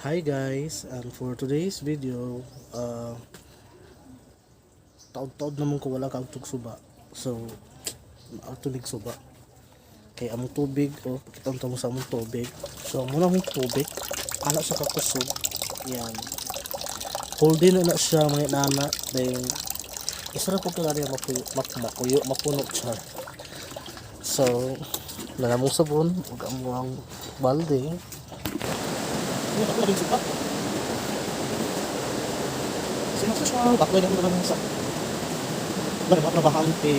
Hi guys, and for today's video, taod-taod naman ko wala kang suba. So, maadto nig suba. Kay among tubig, oh, pakita mo sa among tubig. So, muna among tubig, ana sa kakusog. Yan. Holding na na siya mga nana. Then, isa ra po kaya mapuyo, mapuyo, mapuno siya. So, wala mong sabon, ug among balde. Ano rin suba? Sino sa baklay na naman sa wala ba trabahante.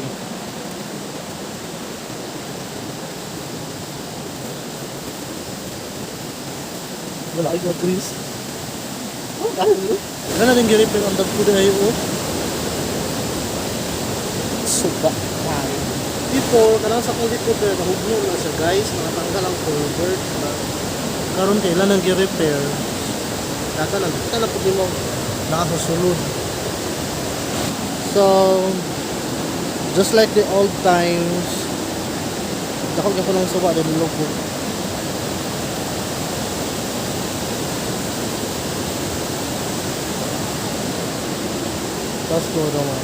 Wala ay Chris. Oh, dahil. Wala na rin giripin ang dagko dahil, oh. Suba tayo. Before, kanang sa kong likod eh, nahugno na siya, guys. Nakatanggal ang culvert. Karon kailan ang gi-repair. Data lang, kita na po mo nakasusulod. So, just like the old times, dako gyud ng suba din lubog. Tapos ko naman.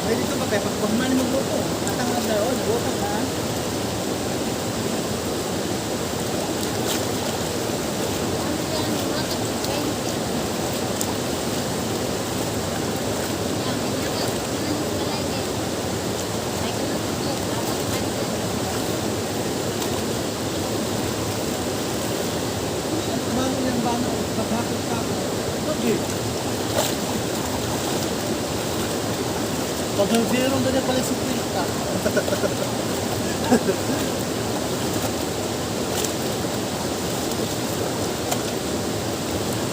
Pwede ito ba kaya pag pagman mo luto, atang ang daon, luto na. Mano yung bana, paghakot ka ako. Okay. Pag nag-zero na niya pala sa pinta.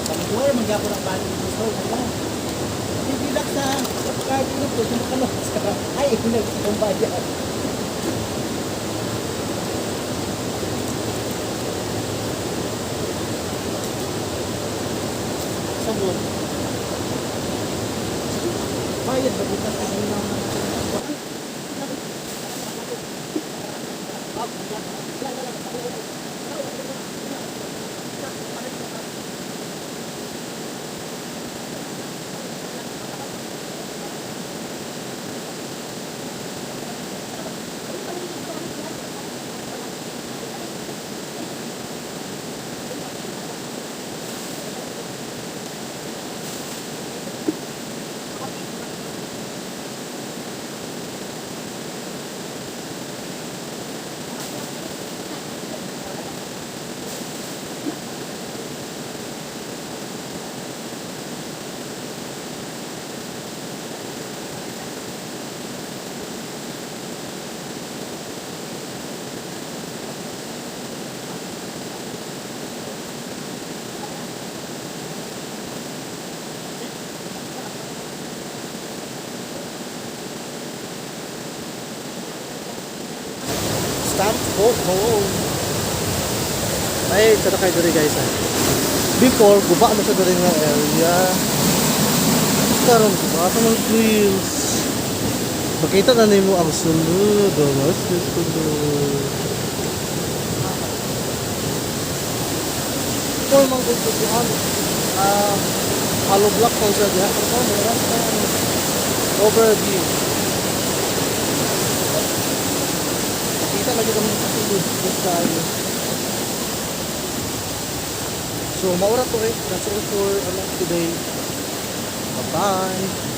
Pag-tuwa, magyapon ang bana dito sa wala. Hindi lang sa kahit ito, sa makalok sa ay, ilag sa kumbayan. Sabon. Bayad ba bukas sa ginawa? Stamp photo. Ay, sa kayo diri, guys, ah. Before, guba na sa diri nga area. Karon guba sa mga grills. Makita na nimo ang sulod. Oh, mas sulod. Before man gud to ano, hollow block man siya diha. Pero karon wala na overview. Kita lagi kami sa sulod tayo. So, maura to eh. That's all for ano, today. Bye-bye!